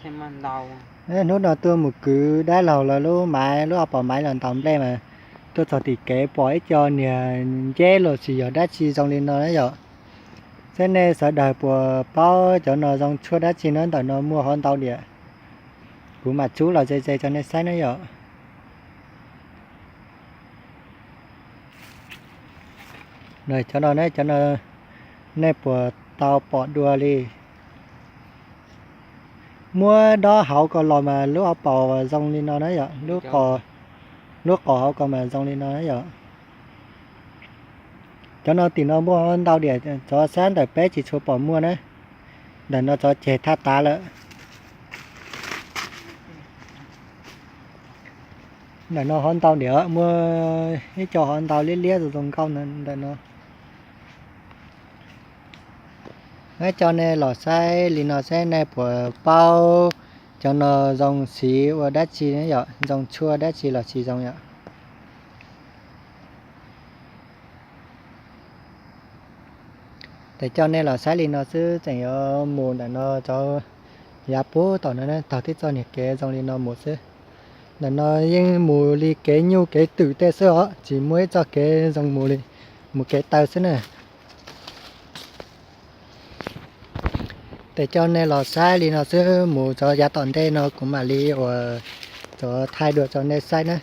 Hnub no tuaj mus kwv dab laug lawv lub maiv, lub au paum maiv los ntaus nplej mas tuaj txog tim kev pom ib co niag nceb los sis yog dab tsi zoo li no na yom. Saib nej sawv daws puas paub cov no zoo tshuaj dab tsi na, ntawm no muaj hov ntau diam. Kuv mam tsub los ze ze rau nej saib na yom. Cov no, cov no nej puas tau pom dua li? Muab dob hauv ko los mas lub au paum zoo li no na yom, lub qos hauv ko mas zoo li no na yom. Cov no tim no muaj ntau diam, tsov xab ntawm peb tsis tshua pom muaj na. Ntawm no tsov ceg thaj tav lawm. Ntawm no hov ntau diam, muaj ib co hov ntau liab liab zoo zoo nkauj ntawm no. Muab coj nej los saib li no saib nej puas paub cov no zoo siv ua dab tsi yom, zoo tshuaj dab tsi los tsis zoo yom. Ces coj nej los saib li no xwb, tseem yuav mus ntawm no rau yav puag tom no, taug tib txoj niag kev zoo li no mus xwb. Ntawm no yeej mus li kev nyuj kev twm tej xwb os, tsis muaj ib txoj kev zoo mus li, mus kev taw xwb na. Ces coj nej los saib li no xwb, mus rau yav tom ntej no kuv mam li ua rov thaij dua rau nej saib na.